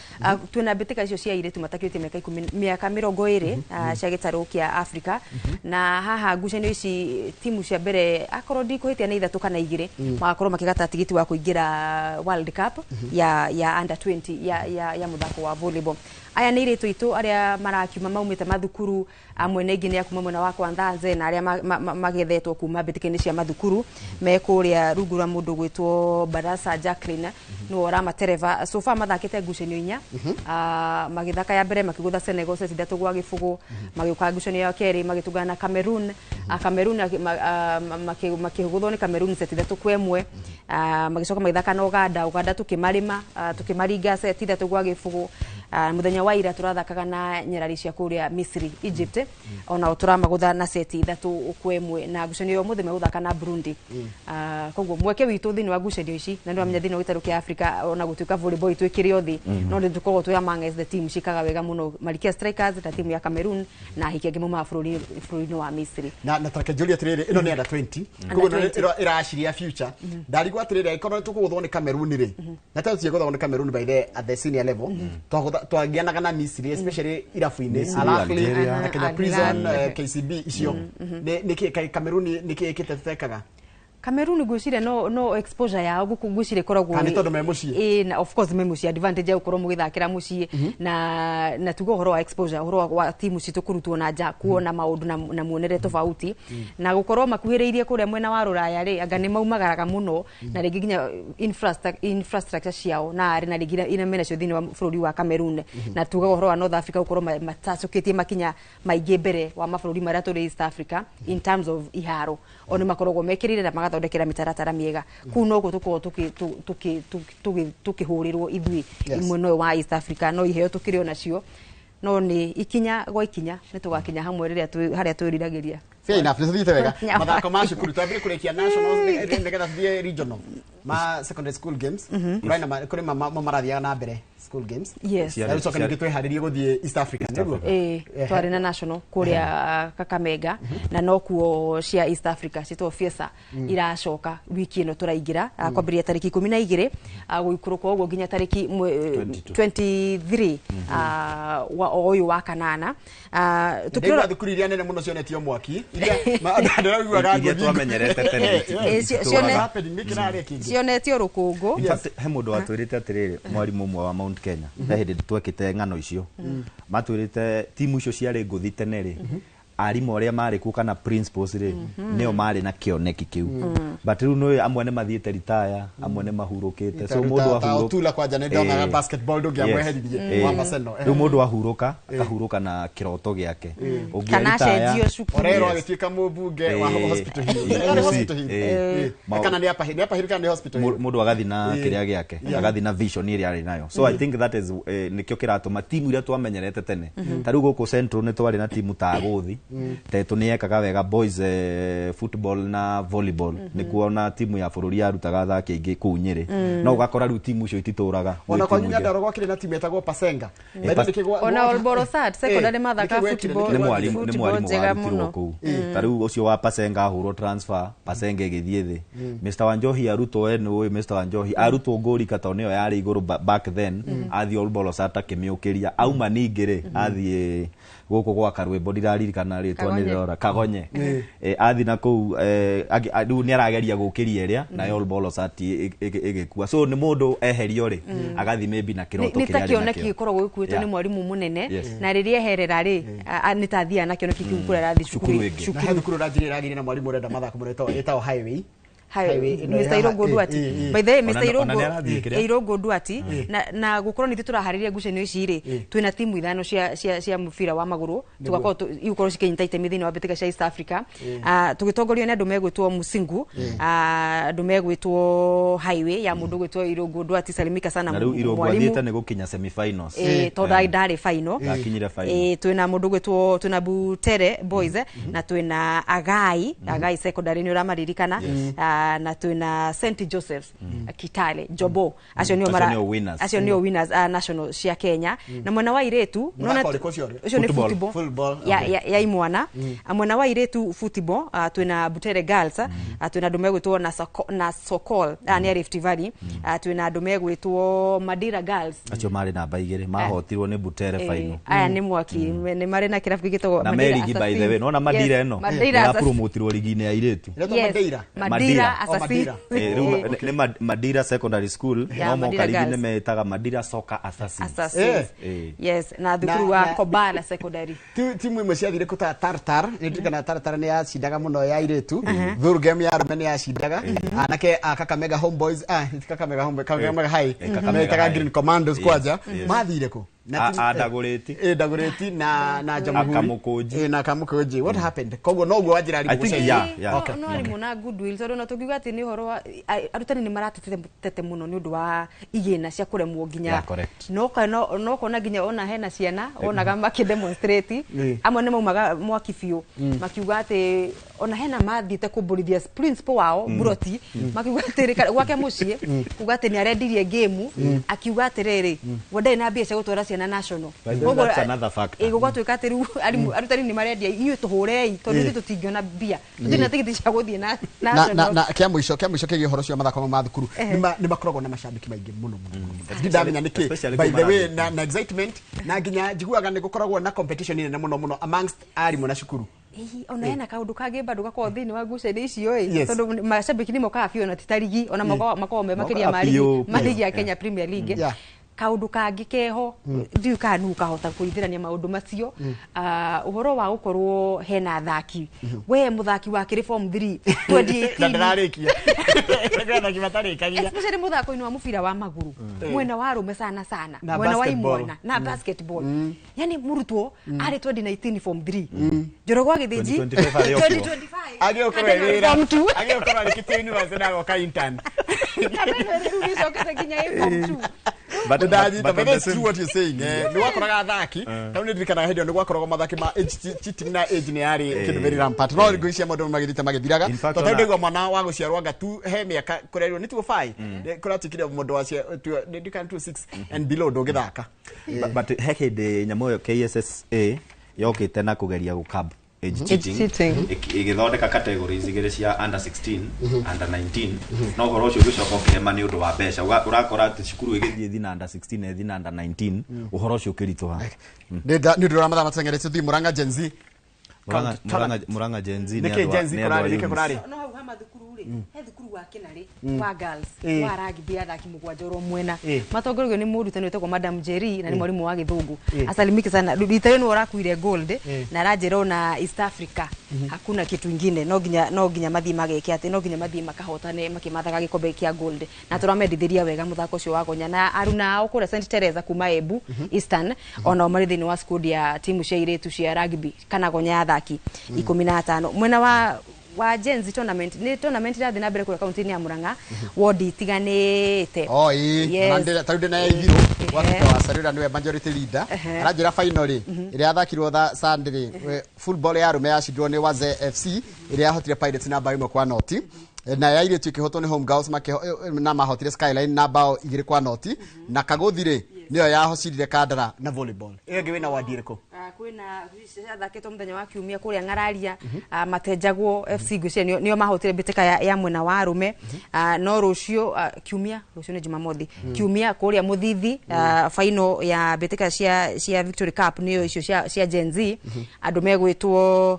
Twĩna mbĩtĩka icio cia airĩtu matakĩrĩtie mĩaka 10, mĩaka 20, cia gĩtarũ kĩa Africa, na haha ngucanio ici timu cia mbere, akorwo ndikũhĩtia, nĩ ithatũ kana igĩrĩ magakorwo makĩgata tigiti wa kũingĩra World Cup ya under 20 ya mũthako wa volleyball. Aya nĩ airĩtu aitũ arĩa marakiuma maumĩte mathukuru amwe, na ingĩ nĩ a kuma mwena wa Kwanthanze, na arĩa magethetwo kuma mbĩtĩka-inĩ cia mathukuru me kũrĩa rungu rwa mũndũ gwĩtwo Barasa Jacqueline, nĩwe ũramatereba. So far mathakĩte ngucanio inya. Magĩthaka ya mbere makĩgũtha Senegal seti 3-0, magĩũka ngucanio ya kerĩ magĩtũngana na Cameroon. Cameroon makĩgũthwo nĩ Cameroon seti 3-1. Magĩcoka magĩthaka na Uganda, Uganda tũkĩmarĩma, tũkĩmaringa seti 3-0. Mũthenya wa ira tũrathakaga na nyarari cia kũrĩa Misri, Egypt, onao tũramagũtha na seti 3-1, na ngucanio ya ũmũthĩ megũthaka na Burundi. Koguo mweke witũ thĩinĩ wa ngucanio ici, na nĩ wamenya thĩinĩ wa gĩtarũ kĩa Africa, ona gũtuĩka volleyball itũ ĩkĩrĩ o thĩ, no nĩ tũkoragwo twĩ among the team ciĩkaga wega mũno, Malkia Strikers na timu ya Cameroon na ahiki angĩ maumaga bũrũri-inĩ wa Misri. Na tareke njũrie atĩrĩrĩ, ĩno nĩ under 20, koguo ĩno 20. Ĩraciria future. Ndarigwo atĩrĩrĩ, angĩkorwo nĩ tũkũgũthwo nĩ Cameroon rĩ, na tondũ tũtigũthagwo nĩ Cameroon by the at the senior level, twagianaga na Misri, especially irabu-inĩ Misri, Al Ahly Algeria. na Kenya Al Prison, Hilal. KCB icio, nĩ kĩ kaĩ Cameroon nĩ kĩ ĩkĩte tũtekaga? Cameroon ngwĩciria no exposure yao gũkũ ngwĩciria ĩkoragwo Kana nĩ tondũ me mũciĩ? Ĩ, na of course me mũciĩ, advantage ya gũkorwo mũgĩthakĩra mũciĩ, na tuge ũhoro wa exposure, ũhoro wa timu citũ kũrutwo na nja kuona maũndũ na muonere tofauti, na gũkorwo makuhĩrĩirie kũrĩa mwena wa rũraya rĩ, anga nĩ maumagaraga mũno, na rĩngĩ nginya infrastructure ciao na arĩ na rĩngĩ ina mena cio thĩinĩ wa bũrũri wa Cameroon. Na tugaga ũhoro wa North Africa gũkorwo matacũkĩtie makinya maingĩ mbere wa mabũrũri marĩa tũrĩ East Africa in terms of iharo, o nĩ makoragwo mekĩrĩire na magathondekera mĩtaratara mĩega kũu noguo tũkoragwo tũkĩhũrĩrwo ithuĩ mwena ũyũ wa East Africa no iheo tũkĩrĩ onacio no nĩ ikinya gwa ikinya nĩ tũgakinya hamwe rĩrĩa harĩa twĩriragĩria. Fair enough, nĩ tũthiĩte wega. Mathako ma cukuru twambire kũrĩkia nationals nĩgetha tuthiĩ regional ma secondary school games. Kũrĩ ma marathiaga na mbere school games. Yes. Na rĩu coka ningĩ twĩharĩrie gũthiĩ East Africa, nĩguo? Twarĩ na national kũrĩa Kakamega na nokuo cia East Africa ciĩtagwo FIESA iracoka wiki ĩno tũraingĩra kwambĩrĩria tarĩki 12 gũikũrũka ũguo nginya tarĩki 23 wa ũyũ wa kanana. Tukĩrora thukuru iria nene mũno cionetio mwaki iria twamenyerete tene cionetio rũkũngũ. He mũndũ watwĩrĩte atĩrĩrĩ, mwarimũ ũmwe wa Mount Kenya he hĩndĩ twekĩte ng'ano icio matwĩrĩte timu icio ciarĩ ngũthi tene rĩ arimũ arĩa marĩ kuo kana principals rĩ nĩo marĩ na kĩoneki kĩu, but rĩu nĩ amwe nĩ mathiĩte retire, amwe nĩ mahurũkĩte, so mũndũ ahurũka Otula kwanja nĩ ndonaga basketball ndũngĩamweheririe wa Maseno, rĩu mũndũ ahurũka akahurũka na kĩroto gĩake, kana acenjio cukuru, Orero agĩtuĩka mũmbunge wa Hospital Hill, Hospital Hill kana nĩ Upper Hill, nĩ Upper Hill kana nĩ Hospital Hill, mũndũ agathiĩ na kĩrĩa gĩake, agathiĩ na vision ĩrĩa arĩ nayo, so I think that is nĩkĩo kĩratũma timu iria twamenyerete tene ta rĩu gũkũ Central nĩ twarĩ na timu ta Gũthi Tetu nĩ yekaga wega boys football na volleyball nĩ kuona timu ya bũrũri yarutaga athaki aingĩ kũu Nyĩrĩ no ũgakora rĩu timu icio ititũraga. Ona kwa Nyandarua gwakĩrĩ na timu etagwo Pasenga, ona Olborosat secondary mathaka football nĩ mwarimu warutirwo kũu, ta rĩu ũcio wa Pasenga ahũrwo transfer Pasenga ĩgĩthiĩ thĩ. Mr Wanjohi arutwo, we nĩ ũĩ Mr Wanjohi arutwo Ngũrika tondũ nĩyo yarĩ igũrũ back then, athiĩ Olborosat akĩmĩũkĩria, auma ningĩ rĩ athiĩ gũkũ gwa Karwĩmbo ndiraririkana rĩtwa nĩ rĩrora Kagonye, athi na kũu rĩu nĩ arageria gũkĩria ĩrĩa nayo Olborosat ĩgĩkua, so nĩ mũndũ eherio rĩ agathi maybe na kĩroto kĩrĩa arĩ nakĩo, nĩ ta kĩoneki gĩkoragwo gĩkuĩtwo nĩ mwarimũ mũnene na rĩrĩa eherera rĩ nĩ ta athiaga na kĩoneki kĩu kũrĩa arathiĩ cukuru ĩngĩ. Na he thukuru ũranjĩrire ĩragĩire na mwarimũ ũrenda mathako mũno ĩtagwo Highway Mr Irungu Nduati, by the way Mr Irungu Nduati na gukorwo nithuĩ tũraharĩria ngucanio ici rĩ twĩna timu ithano cia mũbira wa magũrũ tugakorwo igũkorwo cikĩnyita itemi thĩinĩ wa mbĩtĩka cia East Africa, tũgĩtongorio nĩ andũ megwĩtwo Musingu, andũ megwĩtwo Highway ya mũndũ gwĩtwo Irungu Nduati, salimika sana mwarimu. Na rĩu Irungu athiĩte nĩ gũkinya semi-finals tondũ ndarĩ final, ndakinyire final. Twĩna mũndũ gwĩtwo twĩna Butere Boys na twĩna Agai Secondary nĩ ũramaririkana, na twina St Joseph's Kitale Jobo, acio nio mara acio nio winners national cia Kenya. Na mwena wa iretu nona ucio ni football ya imwana, mwena wa iretu football twina Butere Girls, twina andu megwitwo na Sokol ni Rift Valley, twina andu megwitwo Madira Girls acio mari namba 2 mahotirwo ni Butere final. Aya ni mwaki ni mari na kirabu gitagwo Madira na by the way nona Madira eno ya promotirwo ligi-ini ya iretu Madira Assassin. Ni Madira Secondary School no moka ligi ni metaga Madira Soccer Assassins. Yes, na thukuru wa Kobala Secondary. Timu imwe ciathire kuta Tartar, ndirikana Tartar ni yacindaga muno ya iretu, Thur game ya arume ni yacindaga, anake a Kakamega Homeboys, Kakamega Homeboys, Kakamega High, metaga Green Commandos kwanja, mathire ku Dagoreti Dagoreti na Jamhuri na Kamukunji. What happened? Koguo noguo wanjira ari gucenjia. No ari muna goodwill tondu no tukiuga ati ni horo wa arutani ni maratetete muno ni undu wa igina cia kuremwo nginya no kona nginya ona hena ciana onaga maki demonstrate amwe ni maumaga mwaki biũ makiuga ati ona hena mathiite kumburithia principal wao Buroti makiuga ati gwake muciĩ kuga ati ni arendirie game akiuga atiriri we ndarĩ na mbia cia gutwara ciana national. That's another factor. Igũgwatuĩka atĩ rĩu arutani nĩ marendia inyuĩ tũhũrei tondũ ithuĩ tũtingĩona mbia tũtirĩ na tigiti cia gũthiĩ na national. Na kĩa mũico kĩgiĩ ũhoro ũcio wa mathako ma thukuru nĩ makoragwo na macambĩki maingĩ mũno mũno. Ndindamenya nĩkĩ by the way na excitement na nginya njiguaga nĩ gũkoragwo na competition nene mũno mũno amongst arimũ na cukuru. Ona hena kaundu kangĩ bado gakorwo thĩinĩ wa ngucanio icio ĩ tondũ macambĩki nĩ mokaga biũ na ti ta rigi ona makoragwo me makĩria ma rigi ya Kenya Premier League. Kaundu kangi keho ndiu kana nu kahota kuithirania maundu macio uhoro wa gukorwo hena athaki we muthaki wa kiri form 3 2018 na ndararikia athaki matarikagia especially muthako-inĩ wa mubira wa maguru mwena wa arume sana sana mwena wa imwana na basketball yani murutwo ari 2019 form 3 Njoroge wa Githinji 2025 Agĩũkorwo Kanda ĩno wĩra. form two. Agĩũkorwo arĩkĩtie university na agoka intern. Kanda ĩno rĩu ĩcokete nginya ĩ form two. Ndanyita, But but on the that's same- true what you're saying. Nĩ gwakoraga athaki, tarĩu nĩ ndirikanaga hĩndĩ ĩyo nĩ gwakoragwo mathaki ma age cheating na age nĩ yarĩ kĩndũ very rampant. No ngwĩciria maũndũ magĩthiĩte magĩthiraga. In fact, Tondũ tarĩu ndaigua mwana wa gũciarwo anga tu he mĩaka kũrerirwo nĩ 205. Kũratuĩkire mũndũ wa ndirikana 26 and below ndũngĩthaka. But he hĩndĩ nyamũ ĩyo KSSA yokĩte na kũgeria gũcurb age cheating, cheating. Ĩgĩthondeka categories igĩrĩ cia under 16, under 19, no ũhoro ũcio ũgĩcoka ũkĩrema nĩ ũndũ wa mbeca. Ũrakora atĩ cukuru ĩgĩthiĩ thina under 16 na ĩthiĩ na under 19, ũhoro ũcio ũkĩritũha. Nĩ ũndũ wa mathaa mateng'erete tũthiĩ Murang'a Gen Z. Murang'a Gen Z nĩ Nĩkĩ andũ a- Gen Z nĩ andũ a kũrarĩ? Nĩkĩ youths. kũrarĩ? No hau ha mathukuru rĩ, he thukuru wa Kĩnarĩ wa girls wa rugby, athaki 7 oro mwena matongorerio nĩ mũrutani wĩtagwo Madam Jerry na nĩ mwarimũ wa gĩthũngũ. Asalimike sana rita rĩu nĩwe ũrakuire gold na aranjĩra ona East Africa hakuna kitu ingine, no nginya mathiĩ mageke atĩ no nginya mathiĩ makahotane makĩmathaga gĩkombe kĩa gold, na tũramendithĩria wega mũthako ũcio wa gonya na aruna ao kũrĩa St Teresa kuma Embu Eastern, onao marĩ thĩinĩ wa squad ya timu cia airĩtu cia rugby kana gonya ya athaki 15. Mwena wa Gen Z tournament, nĩ tournament irathiĩ na mbere kũrĩa kaunti-inĩ ya Murang'a, wodi itiganĩte. Oh, ĩĩ. Yes. Ona tarĩu ndĩna ya Ithiru gwatuĩka wa Sarura nĩwe majority leader. Aranjĩra final rĩ ĩrĩa yathakirwo tha Sunday rĩ, football ya arũme yacindirwo nĩ Wazee FC ĩrĩa yahotire Pirates na bao 1-0, na ya airĩtu ĩkĩhotwo nĩ Home Girls na mahotire Skyline na bao 2-0, na Kaguthi rĩ nĩyo yahocirire Kandara na volleyball. Ĩyo ĩngĩ wĩna wadi ĩrĩkũ? Kwĩna ciathakĩtwo mũthenya wa kiumia kũrĩa Ng'araria, Matenjagwo FC ngwĩciria nĩo mahotire mbĩtĩka ya mwena wa arũme. No rũciũ, kiumia, rũciũ nĩ Jumamothi, kiumia kũrĩa Mũthithi, final ya mbĩtĩka cia Victory Cup nĩyo icio cia Gen Z, andũ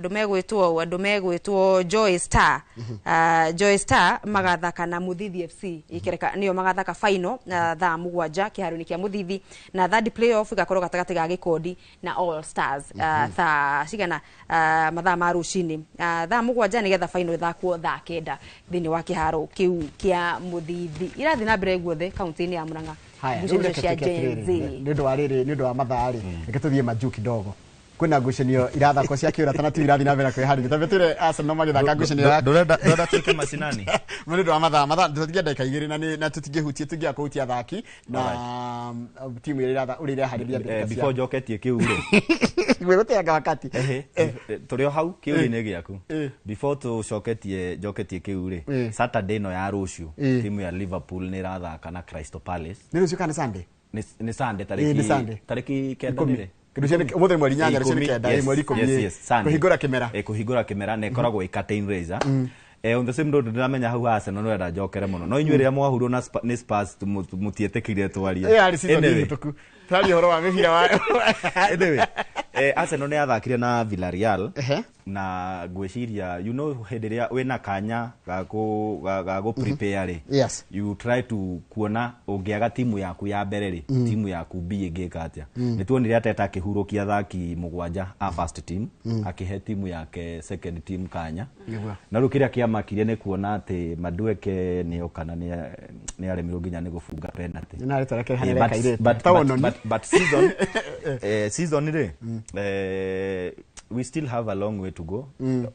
megwĩtwo Joy Star, Joy Star magathaka na Mũthithi FC ikereka, nĩyo magathaka final thaa 7 kĩharo-inĩ kĩa Mũthithi, na third playoff igakorwo gatagatĩ ga Gĩkondi na All Stars, thaa cigana, mathaa ma rũcinĩ, thaa 7, nĩgetha final ĩthakwo thaa 9 thĩinĩ wa kĩharo kĩu kĩa Mũthithi. Irathiĩ na mbere guothe kaunti-inĩ ya Murang'a Haya, rĩu ngucanio reke cia tuĩke Gen atĩrĩrĩ, Z. nĩ ũndũ wa rĩrĩ, nĩ ũndũ wa mathaa rĩ, reke tũthiĩ majuu kidogo. Kwĩna ngucanio irathakwo cia kĩũrata na timu irathiĩ na mbere na kwĩharĩria. Tambe twĩre Arsenal magĩthaka ngucanio ya Ndũrenda tuĩke macinani? Nĩ ũndũ wa mathaa tũtigia ndagĩka 2 na na tũtingĩhutia, tũngĩaga kũhutia athaki na timu ĩrĩa ũrĩa ĩreharĩria mbĩtĩka. Before njoketie kĩu rĩ, Gwĩgũteanga wakati. Ehe, tũrĩ o hau kĩũria-inĩ gĩaku. Before tũcoketie njoketie kĩu rĩ, Saturday ĩno ya rũciũ, timu ya Liverpool nĩ ĩrathaka na Crystal Palace. Nĩ rũciũ kana nĩ Sunday? Nĩ Sunday. Ĩĩ, nĩ Sunday. Tarĩki 9 10. nĩ rĩ? Rũciũ ũmũthĩ nĩ mweri 8, rũciũ nĩ 9, ĩ, mweri 10. Yes, Sunday. Kũhingũra kĩmera. Kũhingũra kĩmera na ĩkoragwo ĩ curtain raiser. On the same note, ndĩramenya hau Arsenal no enda njokere mũno, no inyuĩ rĩrĩa mwahurwo na nĩ Spurs mũtietĩkĩrire twarie. Ĩyo yarĩ season Anyway. hĩtũku, tũraria ũhoro wa mĩbira wa Anyway, Arsenal nĩ yathakire na Villarreal. Na ngwĩciria hĩndĩ ĩrĩa wĩna kanya ga gũ prepare rĩ, you try to kuona ũngĩaga timu yaku ya mbere rĩ, timu yaku B ĩngĩka atĩa. Nĩ tuonire Arteta akĩhurũkia athaki 7 a first team, akĩhe timu yake second team kanya. Na rĩu kĩrĩa kĩamakirie nĩ kuona atĩ Madueke nĩ oka na nĩ aremirwo nginya nĩ gũbunga penalty. Nĩ narĩtwa rĩake rĩhana Eh, rĩa but- kairĩtu. Ta Wononi. But season rĩ, we still have a long way to go,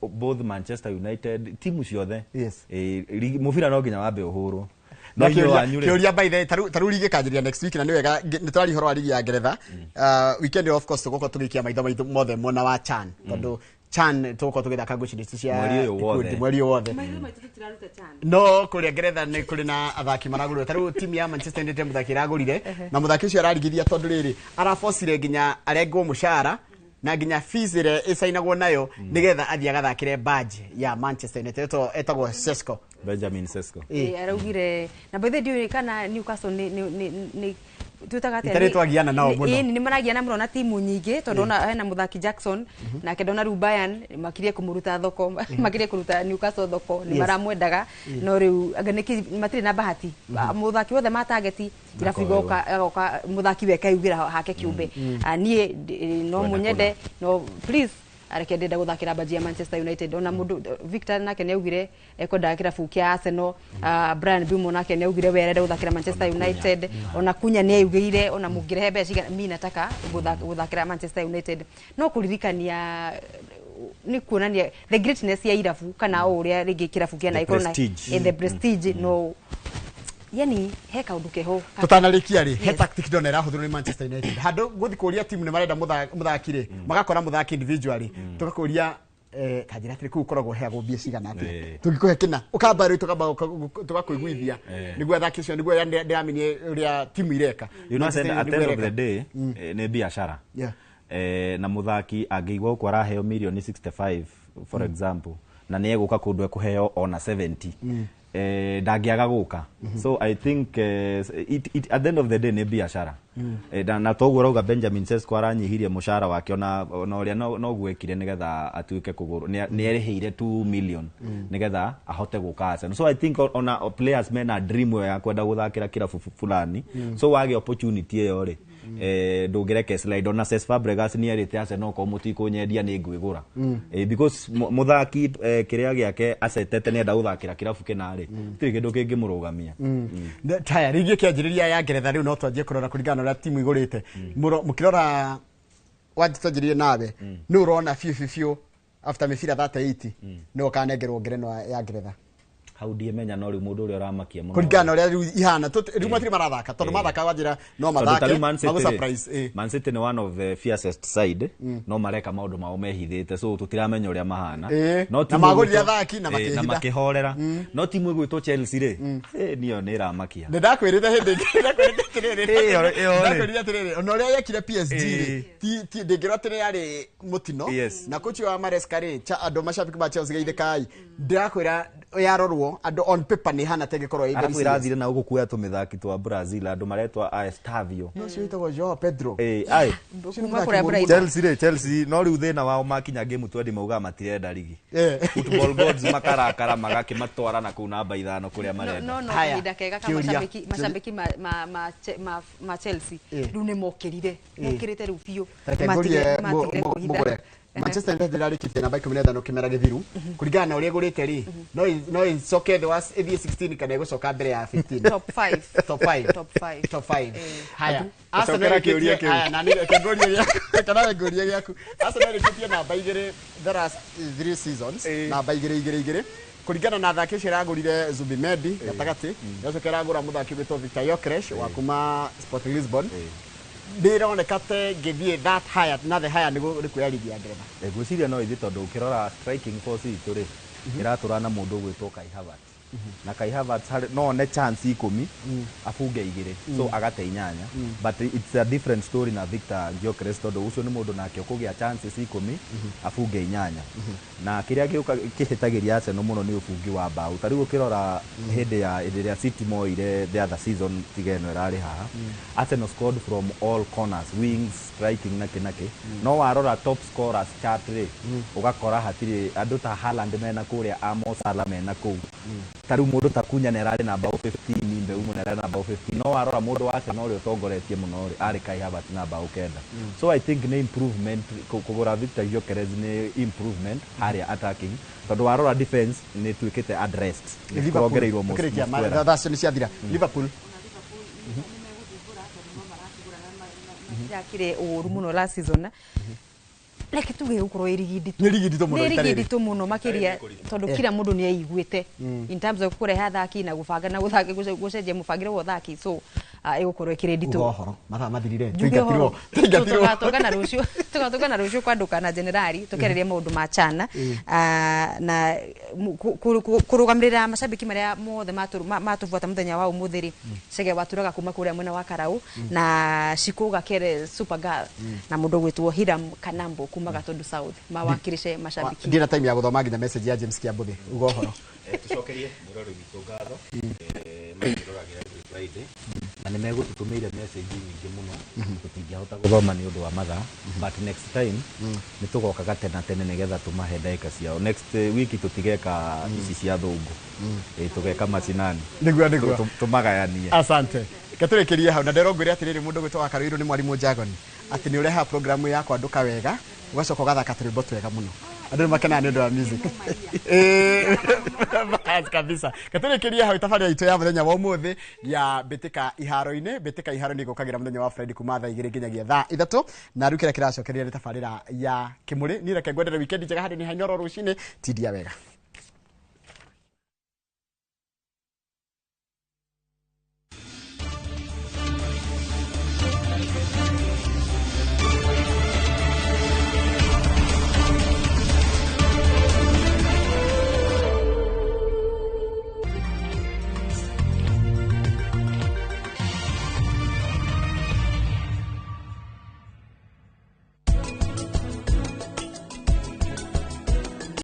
both Manchester United, timu ciothe. Mũbira no nginya wambe ũhũrwo no Na inyuĩ kĩũria wanyu rĩ kĩũria, by the way, tarĩu ligi ĩkanjĩrĩria next week, na nĩ wega nĩ tũraria ũhoro wa ligi ya Ngeretha. Weekend of course tũgũkorwo tũgĩikia maitho maitũ mothe mwena wa CHAN, tondũ CHAN tũgũkorwo tũgĩthaka ngucanio ici cia Mweri ũyũ wothe. ikundi mweri ũyũ wothe. Maitho maitũ tũtiraruta CHAN. No kũrĩa Ngeretha nĩ kũrĩ na athaki maragũrirwo. Tarĩu timu ya Manchester United mũthaki ĩragũrire, na mũthaki ũcio ararigithia tondũ rĩrĩ arabocire nginya arengwo mũcara na nginya fees ĩrĩa ĩcainagwo nayo nĩgetha athiĩ agathakĩre badge ya Manchester United. Etagwo Sesko. Benjamin Sesko. Araugire na by the way ndiũĩ kana Newcastle nĩ twĩtaga atĩa? Itarĩ twagiana nao mũno. Ĩĩ, nĩ maragiana mũno na timu nyingĩ, tondũ ona hena mũthaki Jackson nake ndona rĩu Bayern makirie kũmũruta thoko, makirie kũruta Newcastle thoko, nĩ maramwendaga, no rĩu anga nĩkĩ matirĩ na bahati, mũthaki wothe matageti irabu igoka agoka mũthaki we kaugĩra hake kĩũmbe. Niĩ no Kwenda. Mũnyende no please areke ndenda guthakira baji ya Manchester United. Ona mundu Victor nake nĩ augire ekwendaga kĩrabu kĩa Arsenal. Brian Mbeumo nake nĩ augire we arenda guthakira Manchester United. Ona Kunya nĩ augire ona mũngĩrehe mbeca cigana, mi nataka guthakira Manchester United. No kũririkania Nĩ kuonania the greatness ya irabu kana o ũrĩa rĩngĩ kĩrabu kĩa na ikorwo na the prestige no yani he kaundu keho tutanarikia ri he tactic ndona irahuthirwo ni Manchester United handu guthi kuria timu ni marenda muthaki ri magakora muthaki individually tugakuria kanjira atiri kuu koragwo heagwo mbia cigana atia tungikuhe kina ukamba riu tukamba tugakuiguithia niguo athaki acio niguo ndiraminie uria timu ireka. You know, at the end of the day ni biashara na muthaki angĩigua ũguo araheo milioni 65 for example na nĩ egũka kũndũ ekũheo ona 70 ndangĩaga gũka. So I think it at the end of the day nĩ biashara. Na toguo rauga Benjamin Sesko aranyihirie mũcara wake ona ũrĩa noguo ekire nĩgetha atuĩke kũgũrwo nĩ erĩhĩire 2 million nĩgetha ahote gũka Arsenal. So I think ona players mena dream ĩyo ya kwenda gũthakĩra kĩrabu fulani, so wagĩa opportunity ĩyo rĩ ndũngĩreke slide. Ona Cesc Fabregas nĩ erĩte Arsenal okorwo mũtikũnyendia nĩ ngwĩgũra, because mũthaki kĩrĩa gĩake acetete nĩ enda gũthakĩra kĩrabu kĩna rĩ gũtirĩ kĩndũ kĩngĩmũrũgamia. Taya rĩngĩ kĩanjĩrĩria ya Ngeretha rĩu no twanjie kũrora kũringana na ũrĩa timu igũrĩte. Mũkĩrora wanjĩtwanjĩrĩrie nawe nĩ ũrona biũ biũ biũ after mĩbira 38 nĩ ũkanengerwo ngerenwa ya Ngeretha. Hau ndiemenya no rĩu mũndũ ũrĩa ũramakia mũno kũringana na ũrĩa rĩu ihana rĩu matirĩ marathaka tondũ mathaka wanjĩra no mathake magũ surprise. Man City nĩ one of the fiercest side no mareka maũndũ mao mehithĩte so tũtiramenya ũrĩa mahana no na magũrire athaki na makĩhitha na makĩhorera. No timu ĩgwĩtwo Chelsea rĩ niyo nĩ ĩramakia. Nĩ ndakwĩrĩte hĩndĩ ndakwĩrĩte atĩrĩrĩ ona ũrĩa yekire PSG rĩ ti ndĩngĩrwo atĩ yarĩ mũtino na kochi wa Maresca rĩ andũ macabiki ma Chelsea geithĩkai ndĩrakwĩra yarorwo andũ on paper nĩ hana tengĩkorwo ĩ very serious. Arathire na gũkuoya tũmĩthaki twa Brazil andũ maretwa Estavio no cio wĩtagwo Joao Pedro ai Chelsea rĩ Chelsea no rĩu thĩna wao makinya game 20 mauga matirenda ligi football gods makarakara magakĩmatwara na kũu namba 5 kũrĩa marenda. No kahinda kega ka macambĩki ma Chelsea rĩu nĩ mokĩrire mokĩrĩte rĩu biũ matigire kũhitha. Manchester United irarĩkĩtie namba 15 kĩmera gĩthiru kũringana na ũrĩa ĩgũrĩte rĩ no ĩcoke thĩ wa ĩthiĩ 16 kana ĩgũcoka mbere ya 15. Top 5 top 5 top 5 top 5. Haya Arsenal ĩkĩũria haya na nĩ kĩngũria gĩaku kana ngũria gĩaku. Arsenal ĩrĩkĩtie namba 2 the last 3 seasons namba 2 2 2 kũringana na athaki acio ĩragũrire Zubimendi gatagatĩ yacoka ĩragũra mũthaki wĩtwo Victor Gyökeres wa kuma Sporting Lisbon. Ndironeka te ngĩthiĩ that higher na the higher nĩ kuoya ligi ya Ngeretha. Ngwĩciria no ithiĩ tondũ ũkĩrora striking force itũ rĩ ĩratũra na mũndũ ũgwĩtwo Kai Havertz na Kai Havertz no one chance 10 abunge 2 so agate 8 but it's a different story na Victor Gyökeres tondũ ũcio nĩ mũndũ nake ũkũgĩa chances 10 abunge 8 na kĩrĩa gĩũka kĩhĩtagĩria Arsenal mũno nĩ ũbungi wa mbaũ. Ta rĩu ũkĩrora hĩndĩ ya ĩrĩa City moire the other season tiga ĩno ĩrarĩ haha Arsenal scored from all corners, wings, striking na kĩ no warora top scorers chart rĩ ũgakora hatirĩ andũ ta Haaland mena kũrĩa Mo Salah mena kũu. Ta rĩu mũndũ ta Cunha nĩ ararĩ na mbaũ 15 Mbeumo nĩ ararĩ na mbaũ 15 no warora mũndũ wa Arsenal ũrĩa ũtongoretie mũno rĩ arĩ Kai Havertz na mbaũ 9. So I think nĩ improvement kũgũra Victor Gyökeres nĩ improvement harĩa attacking tondũ warora defense nĩ tuĩkĩte addressed nĩ kũrongereirwo Mosquera thaa nĩ ciathira. Liverpool yakire ũru mũno last season reke tuge gukorwo ĩ rigindito mũno makĩria tondũ kila mũndũ nĩ aiguĩte in terms of kũrehe athaki na gũbanga na gũthaki gũcenjia mũbangĩre wa ũthaki so ĩgũkorwo ĩkĩrĩ nditũ. Ũhoro mathaa mathirire tũingatirwo tũgatũngana rũciũ kwandũka na generali tũkĩarĩria maũndũ ma chana na kũrũgamĩrĩra macambĩki marĩa mothe matũbuata mũthenya wa ũmũthĩ rĩ Chege waturaga kuma kũrĩa mwena wa Karau na Shiko Gakere Supergirl na mũndũ ũgwĩtwo Hiram Kanambo kuma Gatundu South mawakirishe mashabiki. Ndina time ya gũthoma nginya message ya James Kiambuthi ugo ũhoro. Tucokerie mũrori witũ ngatho makĩroragĩra every Friday na nĩ megũtũtũmĩire message nyingĩ mũno tũtingĩhota gũthoma nĩ ũndũ wa mathaa but next time nĩ tũgokaga tena tene nĩgetha tũmahe ndagĩka ciao. Next week tũtigeka ici cia thũngũ tũgeka macinani nĩguo tũmagayanie. Asante. Katũrĩkĩrie hau na ndĩrongwĩre atĩrĩrĩ mũndũ gwĩtwo wa Karũirũ nĩ mwarimũ Njagoni atĩ nĩ ũrehaga programu ya kwandũka wega ũgacoka ũgathaka tũrwĩmbo twega mũno andũ nĩ makenaga nĩ ũndũ wa music. Bas kabisa. Katũrĩkĩrie hau tabarĩra itũ ya mũthenya wa ũmũthĩ ya mbĩtĩka iharo-inĩ. Mbĩtĩka iharo-inĩ ĩgũkagĩra mũthenya wa Friday kuma thaa 2 nginyagia thaa 3, na rĩu kĩrĩa kĩracokereria nĩ tabarĩra ya kĩmũrĩ. Niĩ reke ngwendere weekend njega, handũ nĩ hainoro rũcinĩ tindia wega.